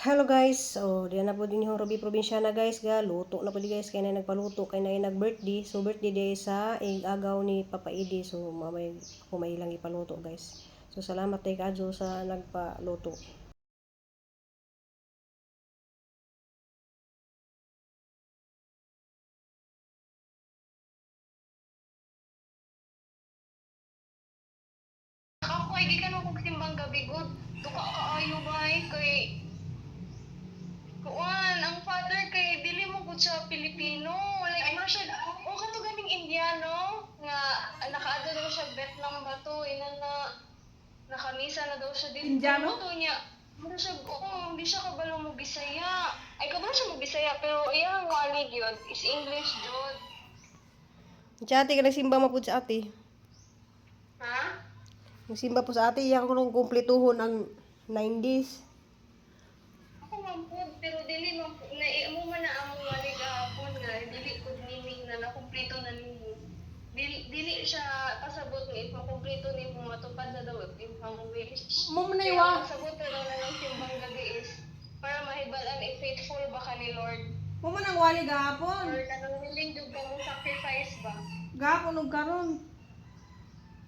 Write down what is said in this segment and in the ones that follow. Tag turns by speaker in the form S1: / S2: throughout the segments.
S1: Hello guys, so diyan na po din yung Ruby Probinsyana guys, ga luto na po di guys, kay na nagpaluto, kay na nag-birthday. So birthday day sa igagaw ni Papa Idi. So mamay ako may ilang ipaluto guys. So salamat kay Kadjo sa nagpaluto.
S2: Ako ay gikan mo kog simbang gabi gud. Duka kaayo bay kay kuan ang father kay dili mo gud siya Pilipino. Like ano siya, o kato ganing Indiano nga nakaadto daw siya Vietnam ba to ina na nakamisa na daw siya dito.
S3: Indiano?
S2: To niya. Ano siya, oo, hindi siya kabalo mo Bisaya. Ay, kabalo siya mo Bisaya, pero iyang wali gyud is English jud.
S1: Si ate ka nagsimba mo po sa ate.
S2: Ha?
S1: Nagsimba po sa ate, iyang kunong kumpletuhon ang 90s.
S2: Ako man po, pero dili man po, na mo man na among wali gahapon nga dili ko meaning na nakumpleto na nimo. Dili dili siya pasabot nga if makumpleto nimo matupad na daw if imong wish.
S3: Mo man na
S2: Kaya
S3: iwa.
S2: ang pasabot na daw na ng simbang gabi is para mahibal-an if faithful ba ka ni Lord
S3: Mo man ang wali gahapon.
S2: or kanang willing jud ka mo sacrifice ba.
S3: Gahapon ug karon.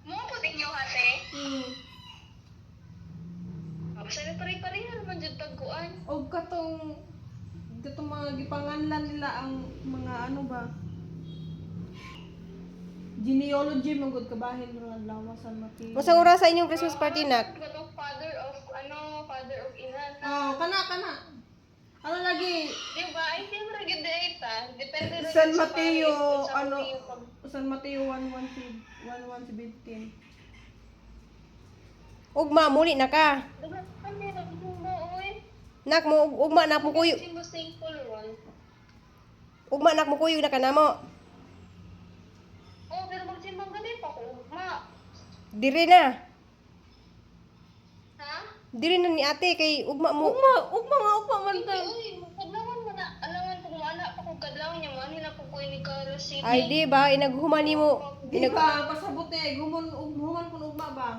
S2: Mo po inyo ate. Basta na pare-pareha naman jud tagkuan.
S3: Og katong katong mga gipanganlan nila ang mga ano ba? Genealogy man gud kabahin ro ang lawas San Mateo.
S1: Masang oras sa inyong Christmas party nak?
S2: Katong father of ano, father of ina.
S3: Oh, kana kana. Ano lagi?
S2: Di ba? Ay, siyempre, gyud ay ta. Depende rin
S3: San
S2: sa
S3: Mateo,
S2: pare, kung sa
S3: ano,
S2: Mateo pag-
S3: San Mateo 1:1-17.
S1: Ugma muli na ka.
S2: Diba, kami nagsimba, oy.
S1: Nak mo ugma nak mo kuyo.
S2: Simba St. Paul ron.
S1: Ugma nak mo kuyo na ka namo.
S2: Oh, pero magsimbang gabi pa ko, ugma.
S1: Dire na.
S2: Ha?
S1: Dire na ni ate kay ugma mo.
S3: Ugma, ugma nga ugma man ta.
S2: Uy, kadlawan mo na. Alangan kung maana pa ko kadlaw niya, mo na po ko ni Carlos City.
S1: Ay di ba inaghuman nimo.
S3: Di
S1: Inag
S3: ba pasabot niya humon human kun ugma ba?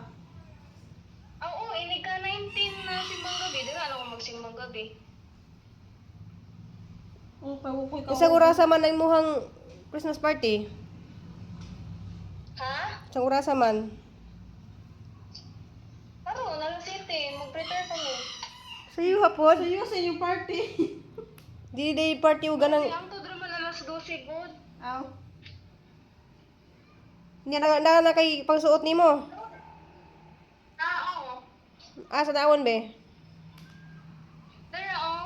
S2: Ah, Oo, ini ka 19 na simbang gabi. Di ba, ano ko magsimbang gabi?
S3: Oh, kawo ko ikaw.
S1: Isang orasa man ang imuhang Christmas party.
S2: Ha?
S1: Isang orasa man.
S2: Karon, alas 7, mag-prepare pa mo.
S1: Sa iyo hapon.
S3: Sa iyo sa inyong party.
S1: Di day party og ganang
S2: Kasi ang tudro man alas 12, good.
S3: Aw.
S1: niya na, na, na kay pangsuot nimo.
S2: Ah, oo.
S1: Ah, sa taon be.
S2: Dara, oh.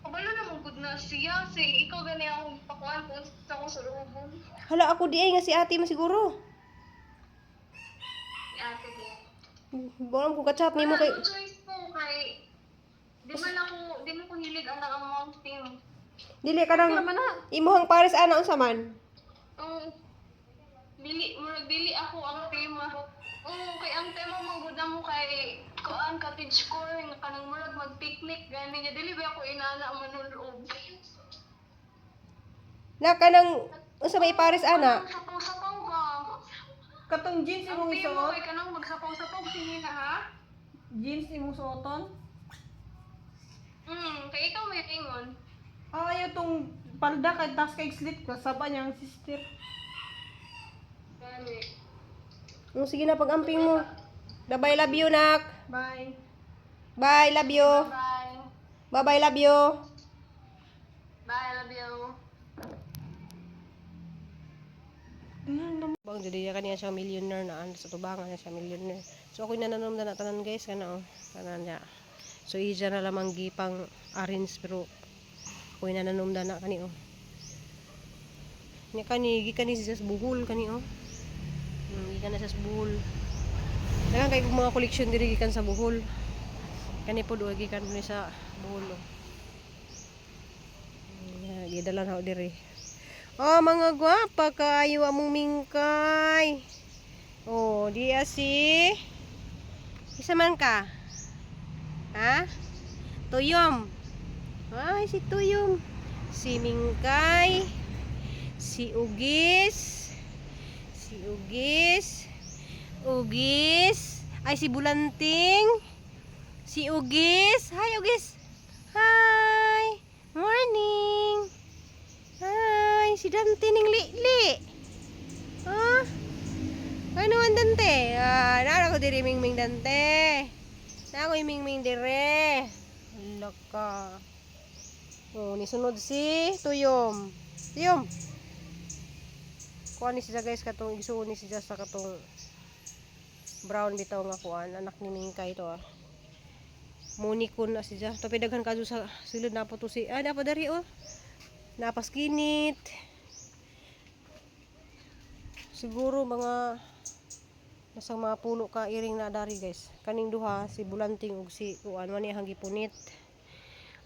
S2: Kabalo na mong good na siya. Si ikaw gani akong pakuan kung sa akong sulubong.
S1: Hala ako di ay nga si ate mo siguro.
S2: Si ate ko.
S1: Bolam ko ka-chat nimo kay
S2: Wala no choice po kay di man ako, di mo ko hilig ang ang team.
S1: dili ka nang
S3: Naman na.
S1: imuhang pares ana unsa man.
S2: Ang dili, murag dili ako ang tema. Oo, kay ang tema mong good mo kay kuan cottage core nga kanang murag mag-picnic gani niya dili ba ako inana manulob.
S1: Na kanang unsa may pares ana?
S2: Kanang sapaw-sapaw ba?
S3: Katong jeans
S2: Ang
S3: imong
S2: tema
S3: isuot.
S2: kay kanang magsapaw-sapaw sige na ha.
S3: Jeans imong suoton.
S2: Kay ikaw may ingon.
S3: Ah, ayaw tong palda kay tas kay slit ko saba niya ang sister.
S2: Gani.
S1: Oh, sige na pag-amping mo. Bye love you nak.
S3: Bye.
S1: Bye love you.
S2: Bye.
S1: Bye bye love you.
S2: Bye, I love you.
S1: Bang dili kaniya siya millionaire na ano sa tubangan na siya millionaire. So ako nananom na tanan guys kana oh tanan niya. So iya na lamang gipang arrange pero ako nananom na kani oh. Nya kani gikan ni siya sa Buhol kani oh. Gikan na siya sa Buhol. Daghang kay kog mga koleksyon diri gikan sa Buhol. Kani po duha gikan ni sa Buhol oh. Gidala na ako diri. Oh, mga gwapa kaayo among mingkay. Oh, di si. Isa man ka. Ha? Tuyom. Ay, si Tuyom. Si Mingkay. Si Ugis. Si Ugis. Ugis. Ay, si Bulanting. Si Ugis. Hi, Ugis. diri Mingming Dante. Na ako'y Mingming dire. Hala ka. Oh, nisunod si Tuyom. Tuyom. Kuan ni siya guys katong igsuon ni siya sa katong brown bitaw nga kuan anak ni Mingkay to ah. Monikon na siya. Tapi daghan kadto sa sulod na po to si ah napa dari oh. Napaskinit. Siguro mga nasa mga pulo ka iring na dari guys. Kaning duha si Bulanting ug si kuan man ang gipunit.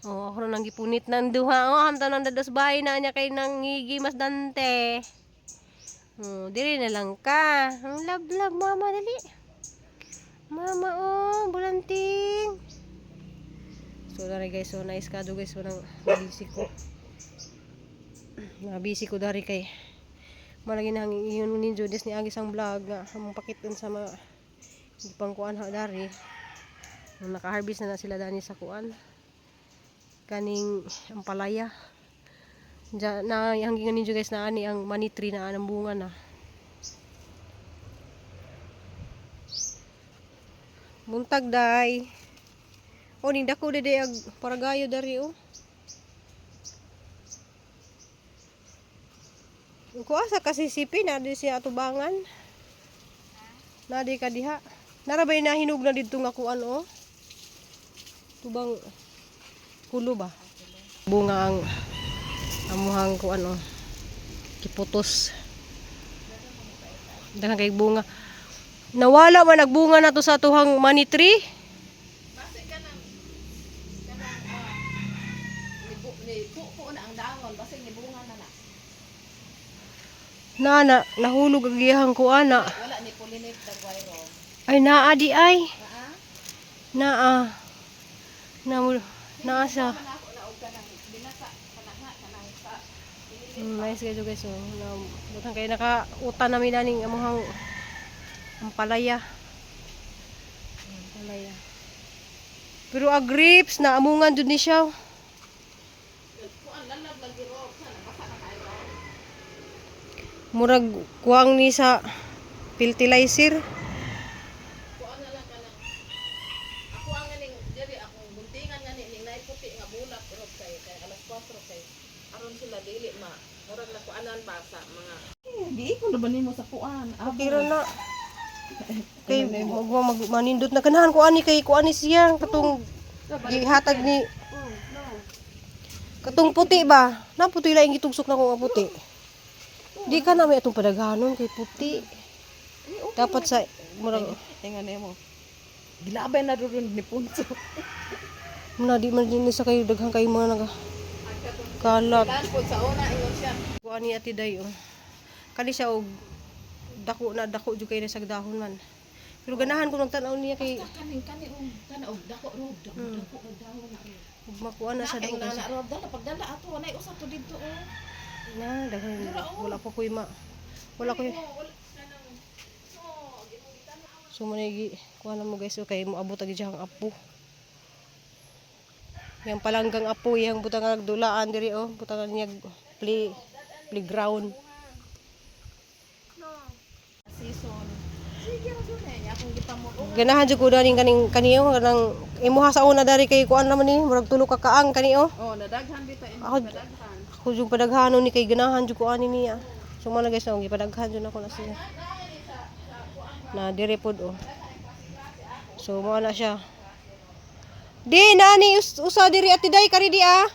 S1: Oh, ako nang gipunit nang duha. Oh, hamtan nang dadas bahay na niya kay nang ngigi mas dante. Oh, diri na lang ka. Ang love love mama dali. Mama oh, Bulanting. So dari guys, so nice kado guys, walang busy ko. Na busy ko dari kay malagi na ang iyon ni Judas ni Agis ang vlog nga among pakiton sa mga gipangkuan ha dari. Nung naka-harvest na na sila dani sa kuan. Kaning ampalaya. Diyan na ang gingan ninyo guys na ani ang money tree na anang bunga na. Buntag day. O ning dako dede ag paragayo dari oh. Ko asa kasi sipi na di siya atubangan. Na di ka diha. Nara bay nahinog na didto nga kuan oh. Tubang kulo ba? Bunga ang amuhang kuan oh. Kiputos. Daghan kay bunga. Nawala man nagbunga na to sa tuhang money tree.
S3: Base ka nang kanang ni pupo na ang dangon base ni bunga na na.
S1: Na na nahulog ang iyahang kuan na.
S3: Wala ni pollinate dagway ro.
S1: Ay naa di ay.
S3: Naa?
S1: Naa. Na naa siya.
S3: Ako na og kanang binasa kanang nga kanang sa
S1: Nice guys guys oh. Na butang kay naka-utan namin naning amuhang ampalaya. Ampalaya. Pero a grapes na amungan jud ni siya.
S3: Kuan lalab lagi ro sana basa na kayo ro.
S1: Murag kuang ni sa fertilizer.
S3: Kuan na lang kanang ako ang ganing diri akong guntingan gani ning naay puti nga bulak ro kay kay alas 4 kay aron sila dili ma murag na kuanan ba sa mga Di ko na ba nimo sa kuan?
S1: Okay ra na. Kay mag, mag manindot na ganahan ko ani kay kuani siya katong gihatag ni katong puti ba? Na puti laing gitugsok na ko nga puti. Di ka na may atong padaghanon kay puti. Dapat sa murag
S3: Ingon nimo. Gilabay na ron ni Punso.
S1: na di man din sa kayo daghan kayo mga naga kalat.
S3: Tan sa una ingon siya.
S1: Kuani ati day oh. Kani siya og dako na dako jud kay na sa dahon man. Pero ganahan ko nagtan-aw niya kay
S3: Kaning kani og kana og dako ro dako dako og dahon na ro.
S1: ug makuha na sa
S3: Sa
S1: dako.
S3: na na ro dala pagdala ato nay usa to didto oh.
S1: Na, daghan wala pa ko'y ma wala ko'y So mo kuha na mo guys okay mo abot agi diyang apo. Yang palanggang apo yang butang nagdulaan diri oh, butang niya playground.
S3: Season. Sige ra jud eh akong gipamulungan.
S1: Ganahan jud ko daning kaning kaniyo kanang imuha sa una dari kay kuan naman ni murag tulo ka kaang kani oh.
S3: Oh, nadaghan bitaw
S1: Ako
S3: nadaghan.
S1: ako jud padaghanon ni kay ganahan jud ko ani niya. So mo na guys no, gipadaghan jud ako na siya. Na dire pod oh. So mo na siya. Di nani usa diri ati day kari di ah.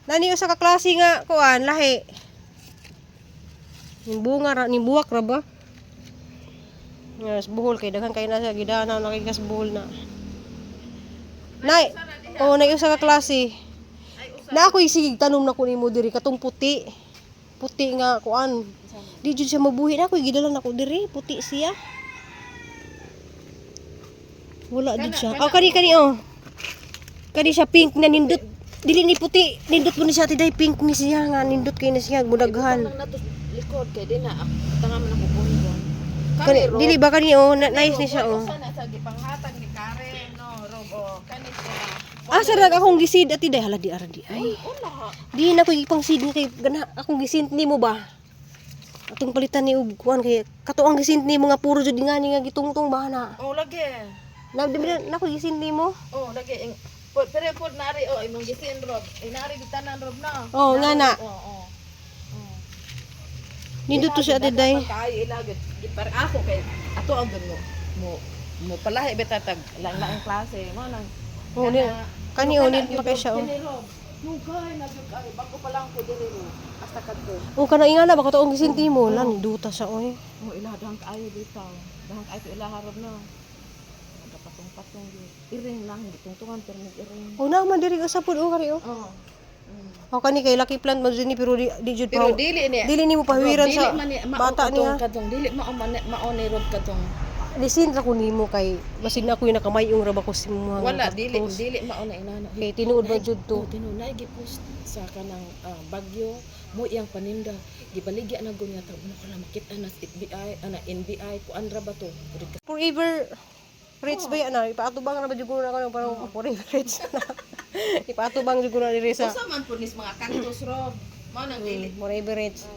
S1: Nani usa ka klase nga kuan lahi. Ning bunga ra ning buwak ra ba? Yes, buhol kay daghan kay na siya gidanaw na kay gas buhol na. Nay, oh, nay usa ka klase. Na ako sige tanom na ko nimo diri katong puti. Puti nga kuan. Di jud siya mabuhi na ako gidala na ko diri, puti siya. Wala jud siya. Oh, kani kani oh. Kani siya pink na nindot. Dili ni puti, nindot mo ni siya tiday pink ni siya nga nindot kay na siya budaghan.
S3: Nang nato likod kay di na tanga man ako kungon.
S1: Kani dili ba kani oh, na, nice ni siya oh.
S3: Usa na sa gipanghatag ni Karen no Rob oh kani siya.
S1: Asa ra akong gisid ati day hala di ara di ay.
S3: Wala.
S1: Di na ko ipang seed ni kay gana akong gisid nimo ba. Atong palitan ni og kuan kay kato ang gisin ni mga puro jud nga ni nga gitungtong ba na.
S3: Oh, lagi.
S1: Na di ba na ko gisin nimo?
S3: Oh, lagi ing pero pod nari oh imong gisin Rob. Inari gitanan Rob na.
S1: Oh, nga na.
S3: Oo, oh, oh.
S1: Nindot to si Ate Day.
S3: Kaayo ila gyud. Gipar ako kay ato ang gud mo mo mo palahi betatag lang lang klase mo nang.
S1: Oh, ni kani oh nindot pa kay siya oh.
S3: Kini Rob. Nugay na gyud kaayo bago pa lang ko diri ro. Hasta kadto.
S1: Oh, kana ingana ba kato ang gisin nimo? La ninduta siya oy.
S3: Oh, ila dahang kaayo bitaw. Dahang kaayo to ila Rob na. Nagapatong-patong gyud. Iring lang gitungtungan pero nag-iring.
S1: Oh, na man diri ka sa pud oh kari oh.
S3: Oh.
S1: Oh, kani kay lucky plant man jud ni pero di jud
S3: Pero
S1: pa.
S3: dili ni
S1: Dili nimo pahiwiran
S3: Dili
S1: sa
S3: man ni mao
S1: bata
S3: katong-
S1: niya.
S3: Katong dili mao man mao ni Rob katong.
S1: Lisin ra ko nimo kay basin ako yung nakamayong ra ba ko si mga
S3: Wala dili
S1: cactus.
S3: dili mao na inana.
S1: Kay tinuod ba jud to?
S3: Oh, tinuod na gipost sa kanang Bagyo mo iyang paninda gibaligya na gunya ta mo ko na makita na sa FBI ana NBI kuan ra ba to? Pwede ka-
S1: Forever rich ba yan na? Ipaatubang na ba jud ko na ako parang forever rich na. Ipaatubang jud ko na diri sa
S3: Usa man pud nis mga cactus Rob. Mao nang dili.
S1: Forever rich.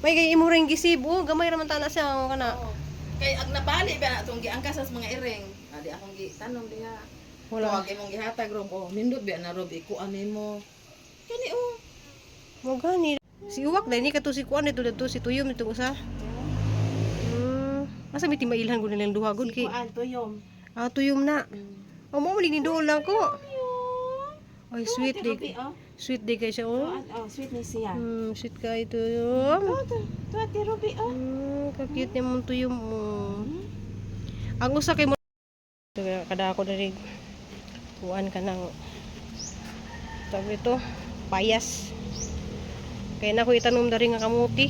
S1: May kay imo ring gisib oh, gamay ra man tana siya ang kana.
S3: Oh. Kay ag nabali ba na atong giangkas sa mga iring. Adi akong gitanom diha.
S1: Wala.
S3: Wala imong gihatag Rob. Oh, nindot ba na Rob ikuan nimo. Kani oh.
S1: Mo gani. Si uwak dai ni kato si kuan dito dito si tuyom dito usa. Asa may timailhan ko nilang duha gud kay.
S3: Kuan tuyom.
S1: Ah, tuyom na. Oh, mo ni dool lang ko. Ay, sweet di.
S3: Oh.
S1: Sweet di kay siya oh.
S3: Oh, sweet ni siya.
S1: Sweet kay tuyom.
S3: Tuwa Ruby oh.
S1: Ka-cute niya mong tuyom mo. Ang usa kay mo kada ako diri kuan ka ng tawag ito, payas. Kaya na ko itanom dari nga kamuti.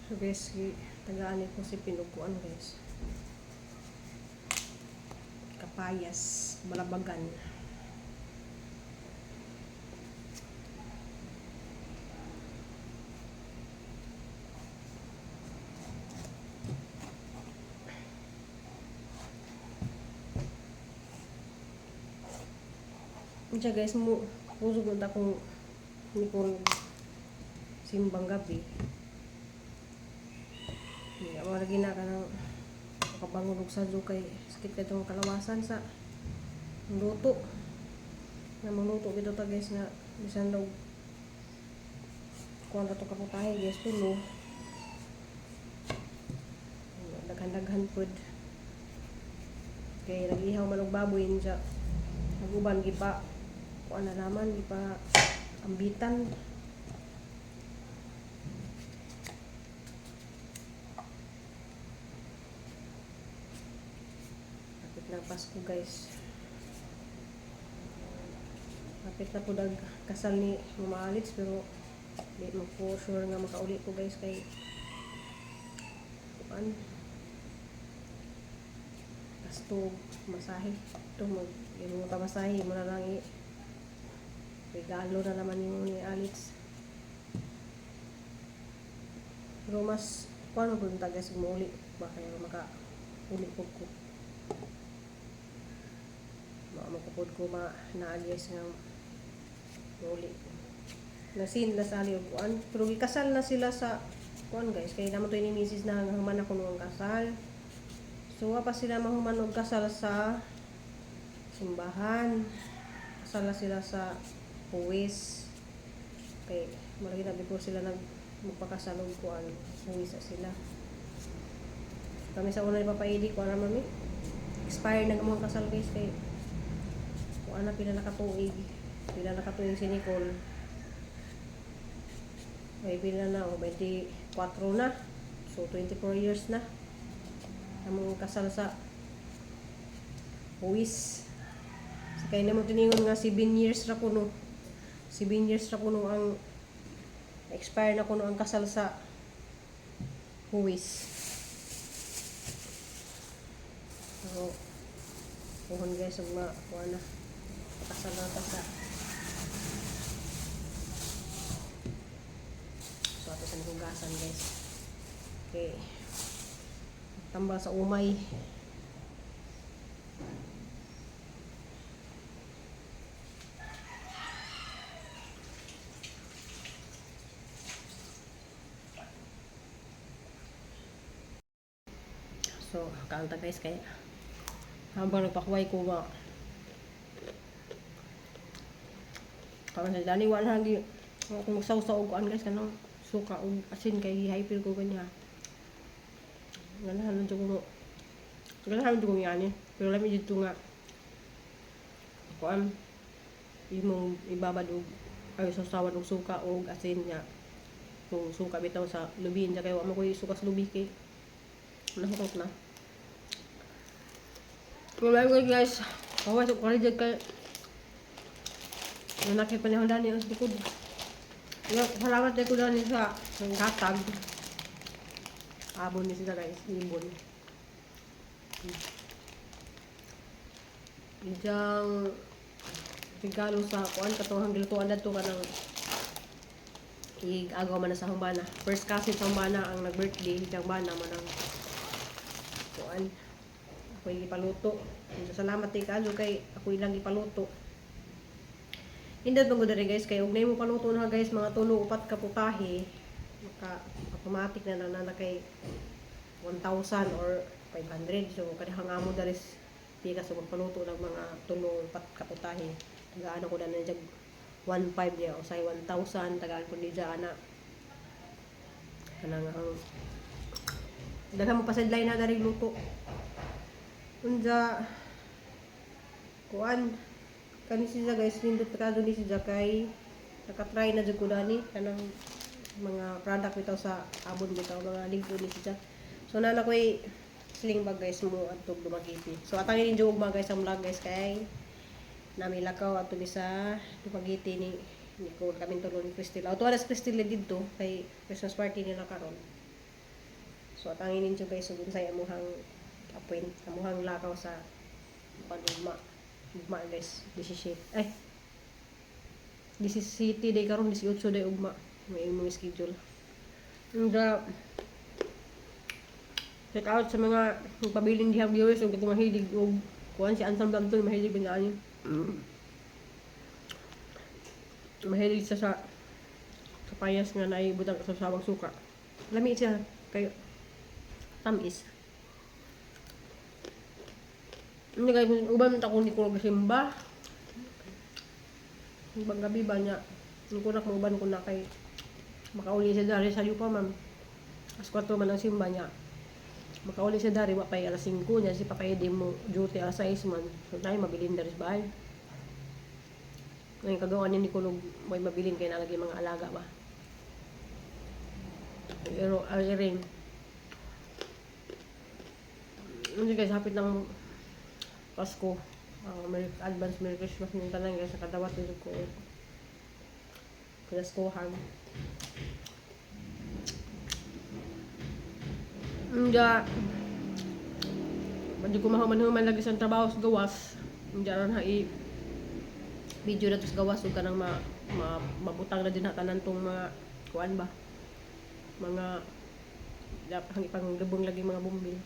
S1: So guys, tagaan ko si pinuguan guys. Kapayas, balabagan. Unsa guys mo kusog na akong Nicole simbang gabi. Hindi mo lagi na ka ng makabangon og sadyo kay sakit kay itong kalawasan sa luto. Na maluto gito ta guys nga bisan daw kuan to kaputahe guys tulo. Daghan-daghan pud. Kay nag-ihaw man og baboy niya. Naguban gipa kuan na naman gipa ambitan. Kapit na Pasko guys. Kapit na po dag kasal ni Mama Alex pero di mo po sure nga makauli ko guys kay kuan gasto masahe ito mag yung mga masahe mo na lang i regalo na naman yung ni Alex pero mas kuan mo punta guys umuuli ba kaya maka uli po ko makapod ko ma naagis nga muuli nasin na sa aliw kuan pero gikasal na sila sa kuan guys kay naman to ni misis na human ako noong kasal. So wa pa sila mahuman og kasal sa simbahan. Kasal na sila sa huwis. Kay malagi na before sila nag magpakasal og kuan, huwis na sila. Kami sa una ni Papa Edi, kuan na mami. Expire na ang mga kasal guys kay kuan na pila nakatuig. Pila nakatuig si Nicole. May pila na o 24 na. So 24 years na among kasal sa huwis. Sa kay namo tiningon nga 7 years ra kuno. 7 years ra kuno ang expire na kuno ang kasal sa huwis. So, puhon guys ug ma kuha na. Kasal na ta sa. So ato sa hugasan guys. Okay. Tambal sa umay. So, kaon ta, guys, kay habang nagpakuway ko ba. Kaon sa dani, wala lagi ako magsawsaw og kuan, guys, kanang suka og asin kay hyper ko ganya. Ganahan lang jud ko. Ganahan jud ko yani. Pero lami dito nga kuan imong ibabad og ay sawsawan og suka og asin nga kung suka bitaw sa lubi niya kay wa mo koy suka sa lubi kay nahurot na. Wala ko, guys. Kawas ko kali kay nanakit pa niya dani ang likod. Yo, salamat ko dani sa gatag. Abon ni sila, guys, ibon. Ijang regalo sa kuan katong gilutuan dadto kanang ig-agaw man na sa humbana. First cousin sa humbana ang nag-birthday, ijang bana man ang kuan. Ako ipaluto. Salamat kay kayo kay ako ilang ipaluto. Nindot man gud diri, guys, kay og mo paluto na, guys, mga tulo upat ka putahe, maka automatic na na na kay 1,000 or 500. So kadahang amo diri di ka sa magpaluto ng mga tulo upat ka putahe. Tagaan ko na na jag 1.5 niya o say 1,000 tagaan ko ni ana. Kanang ang daghan mo pasidlay na dari luto. Unja kuan kani siya, guys, nindot ka ni siya kay nakatry na jud ko dani kanang mga product bitaw sa abon bitaw, mga ligo ni siya. So nana koy sling bag, guys, mo adtog Dumaguete. So atangin ninyo ugma, guys, ang vlog, guys, kay nami lakaw adto mi sa Dumaguete ni Nicole, kami tulo ni Cristel. Ato alas Cristel didto kay Christmas party nila karon. So atangin ninyo, guys, ug unsay amuhang appoint amuhang lakaw sa panugma ugma, guys. 17 ay 17 day karon, 18 day ugma may imong schedule. And check out sa mga pabilin dihang viewers ug katong mahilig og kuan, si Anson Vlog to, mahilig ba niya ani? Mahilig siya sa payas nga naay butang sa sawang suka. Lami siya kay tamis. Hindi guys, uban man ta ko ni ko simba. Ibang gabi ba niya? Hindi ko na uban ko na kay makauli siya dari sa yupa, ma'am. Alas 4 man ang simba niya. Makauli siya dari wa pay alas 5 niya si papay di mo duty alas 6 man. So tayo mabilin dari sa bahay. Ngayon kagawa ni Nicole may mabilin kay nalagay mga alaga ba. Pero ay rin. Hindi, guys, hapit ng Pasko. Merry, advance Merry Christmas ng tanan, guys. Nakadawat dito ko. Pinaskuhan. Hindi. Medyo kumahuman-human lagi sa trabaho sa gawas. Hindi aron ha i video na to sa gawas ug kanang ma mabutang na din ha tanan tong mga kuan ba. Mga dapat ang ipanglubong lagi mga bumbil.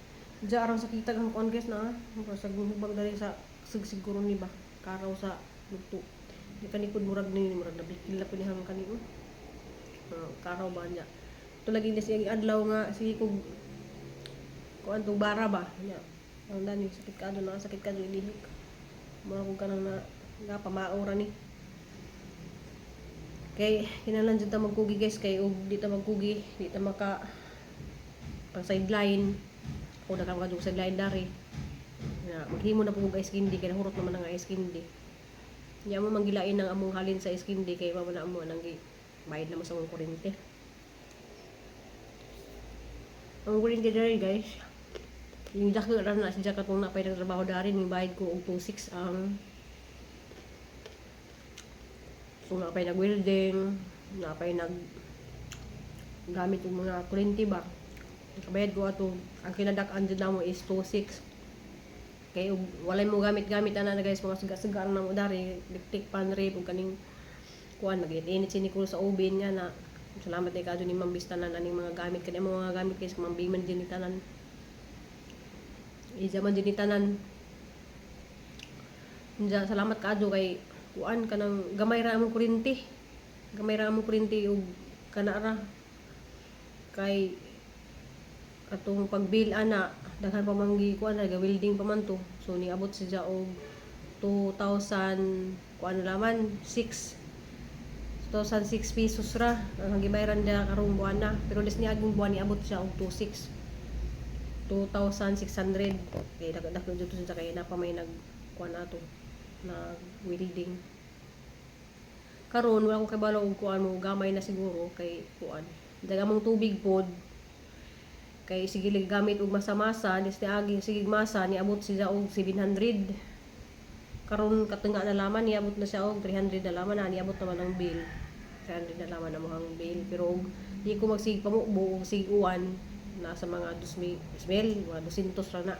S1: Diya aron sakitag ang kuan, guys, na ah. Sa hubag dali sa siguro ni ba karaw sa luto. Di kanikod murag ni murag nabikil na po ni hang kani oh. Karaw ba niya. Ito lagi na siya adlaw nga sige kog kuan tong bara ba niya. Ang dani sakit ka na, sakit ka ilihok. Mura kog kanang na nga pamaora ni. Kay kinahanglan jud ta magkugi, guys, kay og di ta magkugi, di ta maka pang sideline. Ako na ka sideline dari. Na maghimo na po og ice candy kay nahurot naman ang ice candy. Nya mo manggilain ang among halin sa ice candy kay mao na amo nang gi bayad na mo sa among kuryente. Ang kuryente dari, guys. Yung jacket ra na si jacket kung napay nagtrabaho dari ning bayad ko og 26 ang kung napay nag-welding, napay nag gamit og mga kuryente ba. Kabayad ko ato, ang kinadak-an jud namo is 26. Kay og walay mo gamit-gamit ana na, guys, mga suga-suga na mo dari, electric pan rip ug kaning kuan mag-init si Nicole sa oven nga na. Salamat kay kadto ni Ma'am Bistanan aning mga gamit kani mga gamit kay sa Ma'am Biman din ni tanan. Isa man din ni tanan. Unja salamat kaadto kay kuan kanang gamay ra among kuryente. Gamay ra among kuryente ug kana ra kay atong pag-bill ana. Daghan pa man gi kuan na welding pa man to. So niabot siya og 2,000 kuan na laman 6 2,006 pesos ra ang gibayaran niya karong buwan na. Pero des niaging buwan niabot siya og 26 2,600 kay dako dito siya kay napa may nag kuan ato nag welding. Karon wala ko kabalo og kuan mo gamay na siguro kay kuan. Dagamong tubig pod kay sige lang gamit og masa-masa des niaging sige masa niabot siya og 700. Karon katunga na laman niabot na siya og 300 na laman na niabot naman ang bill. 300 na laman ang among bill pero og di ko magsige pamubo og sige uwan nasa mga 2,000, 2,000, mga 200 ra na.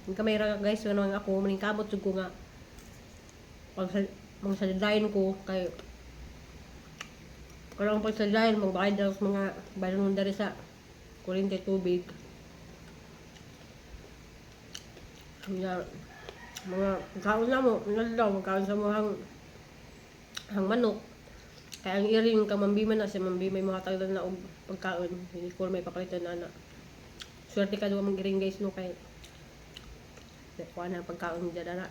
S1: Ang kamay ra guys, wala naman ako maning kamot jud ko nga pag sa mga sa ko kay karong pag sa magbayad daw sa mga bayad diri sa kuryente, tubig. Nga mga kaon na mo, daw magkaon sa mo hang manok. Kaya ang iring kamambi man na si mambi may mga tagdan na og pagkaon, hindi ko may papalitan na ana. Swerte ka daw mang iring guys no kay kuha na ang pagkaon dyan na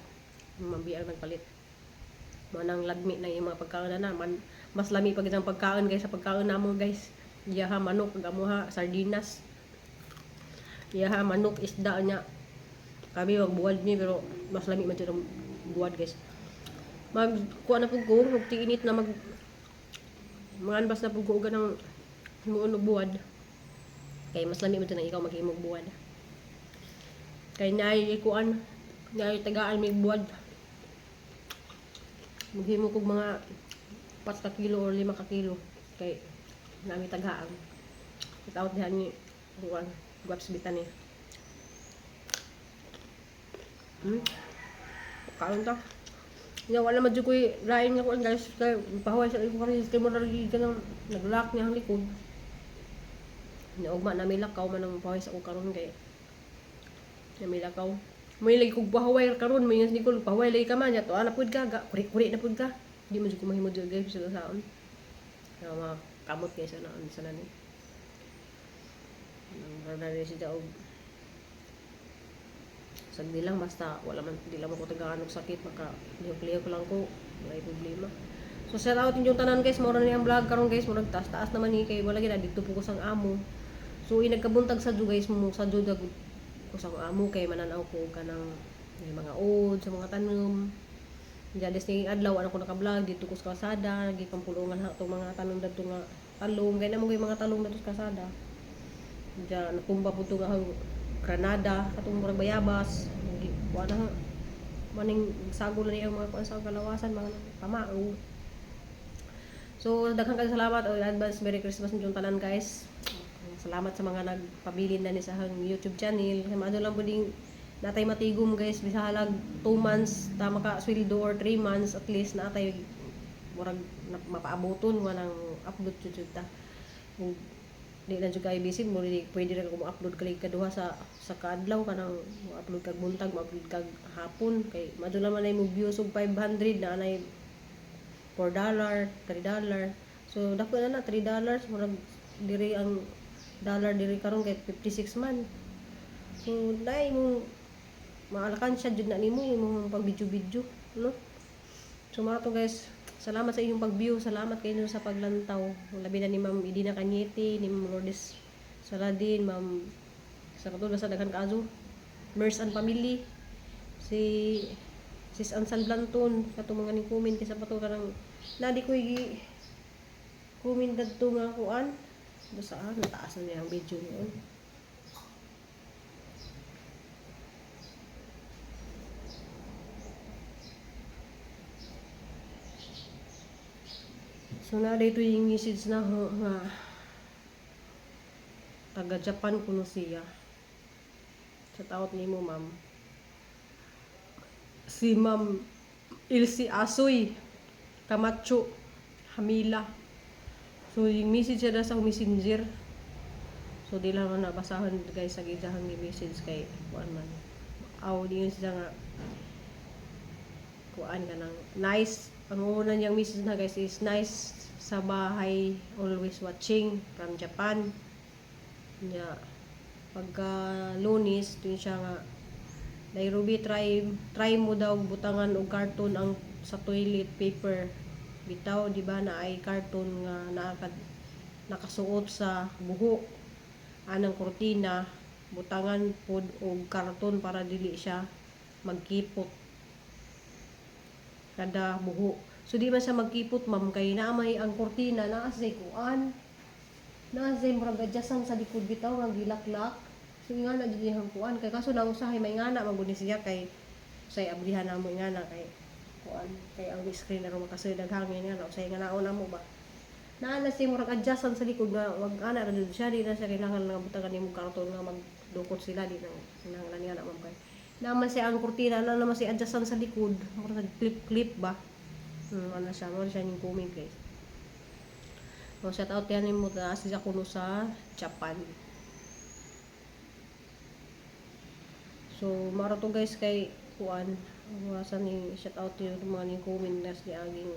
S1: mambi ang nagpalit. Mo nang lagmi na yung mga pagkaon na man, mas lami pag isang pagkaon guys sa pagkaon namo guys. Iyaha manok ug amuha sardinas. Iyaha manok isda nya. Kami magbuwad mi pero mas lami man jud ang buwad guys. Mag kuha na pud ko og tiinit na mag manganbas na pud ko og ganang himuon og buwad. Kay mas lami man jud ang ikaw maghimog buwad. Kay naay kuan, naay tagaan may buwad. Maghimo kog mga 4 ka kilo or 5 ka kilo kay nami tagaan. Shout out diha ni kuan, Guaps Bitan ni. Kaon ta. Ya wala man jud ko'y lain nga kuan guys kay pahuway sa iko karon kay mo ra ka nang nag-lock niya ang likod. Naugma na may lakaw man ang pahuway sa ko karon kay na may lakaw. May lagi kog pahuway karon may ni ko pahuway lagi ka man ya to ana pud ka ga kuri-kuri na pud ka. Di man jud ko mahimo jud guys sa saon. Kaya mga kamot guys ana sa nani. Nang rara siya og sagdi lang basta wala man di lang ako tagaan og sakit maka lihok-lihok lang ko walay problema. So shout out inyong tanan guys, mao ra ni ang vlog karon guys, murag taas-taas naman ni kay wala gid didto po ko sang amo. So inagkabuntag sa guys mo sa jud ko sang amo kay mananaw ko kanang may mga od sa mga tanom. Diyan des ni adlaw ano ko naka-vlog didto ko sa kalsada, gipampulungan ha tong mga tanom dadto nga talong kay namo mga talong dadto sa kalsada. Diyan natumba pud to nga Granada katong murag bayabas. Kuan na maning sagol na niya ang mga kuan sa kalawasan mga pamao. So daghang kaayo salamat o advance Merry Christmas ninyong tanan guys. Salamat sa mga nagpabilin na ni sa akong YouTube channel. Kay maano lang puding natay matigom guys bisag halag 2 months ta maka sweldo or 3 months at least natay murag mapaaboton walang upload jud ta. Ug di na jud kay busy mo di pwede ra ko mo-upload kalig kaduha sa kaadlaw kanang mo-upload kag buntag, mo-upload kag hapon kay madula man ay mo views og 500 na anay $4, $3. So dako na na $3 murag diri ang dollar diri karon kay 56 man. So naay mo maalakansya jud na nimo imong pag video-video, no? So mga to guys, salamat sa inyong pag-view, salamat kayo sa paglantaw. Labi na ni Ma'am Idina Cañete, ni Ma'am Lourdes Saladin, Ma'am sa katulad sa daghan kaazo, Nurse and Family, si Sis Ansal Blanton, katong mga ning comment kaysa pa to kanang nadi ko gi comment dadto nga kuan. Basta nataas na niya ang video noon. So na dito yung message na ho nga taga Japan kuno siya. Shout out nimo ma'am. Si Ma'am Ilse Asoy Camacho Hamila. So yung message siya sa messenger. So di lang na nabasahon guys sa gidahang ni message kay kuan man. Aw di yun siya nga kuan ka ng nice. Ang una niyang message na guys is nice sa bahay, always watching from Japan. Nya Pagka Lunes, tuwing siya nga Nairobi, try try mo daw butangan og karton ang sa toilet paper. Bitaw, di ba, na ay karton nga nakasuot sa buho anang kurtina, butangan pod og karton para dili siya magkipot kada buho. So di man siya magkipot, ma'am, kay naa may ang kurtina naa sa kuan. Naa sa murag adyasan sa likod bitaw nga gilaklak. So ingana jud iyang kuan kay kaso lang usahay may ingana man gud ni siya kay say ablihan namo ingana kay kuan kay ang screen na makasud ang hangin nga na usay nga naon namo ba. Naa na siya murag adyasan sa likod nga wag ana ra jud siya, di na siya kailangan nga butangan nimo karton nga magdukot sila, di na kinahanglan nga na, ma'am, kay naman siya ang kurtina na naman siya adyasan sa likod, murag clip clip ba. Ano siya mo siya ning comment, guys. So, shout out yan mo ta siya kuno sa Japan. So, maro to, guys, kay kuan sa ni shout out yung mga ning comment na sa aging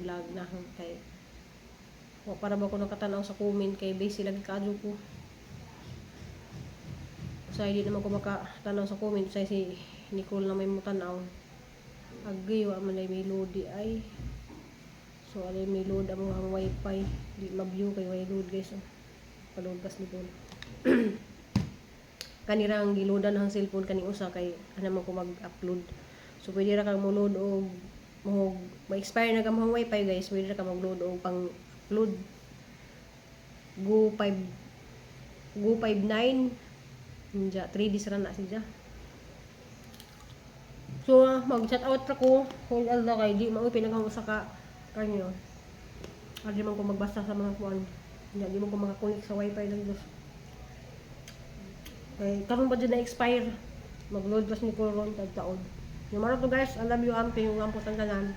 S1: vlog na kay wa para ba ko nakatanaw sa comment kay busy lagi kaadyo ko. Sa hindi naman ko makatanaw sa comment sa si Nicole na may mutanaw. Agay, wa man ay may load di ay. So alay may load ang mga wifi, di ma-view kay way load, guys, oh. Paload kas Nicole. Kanirang giloadan ang cellphone kaning usa kay ana man ko mag-upload. So pwede ra kang mo-load og mo ma-expire na ka mga wifi, guys, pwede ra ka mag-load og pang upload. Go 5 Go 59 Ninja 3 days ra na siya. So mag-shout out ra ko kung alda kay di mao pinaghang usa ka kanyo. Adi man ko magbasa sa mga kuan. Di man ko makakonect sa wifi lang dos. Kay karon pa jud na expire. Mag-load pas ni ko ron tag taon. Yung to, guys, I love you, ampi yung ampot ang tanan.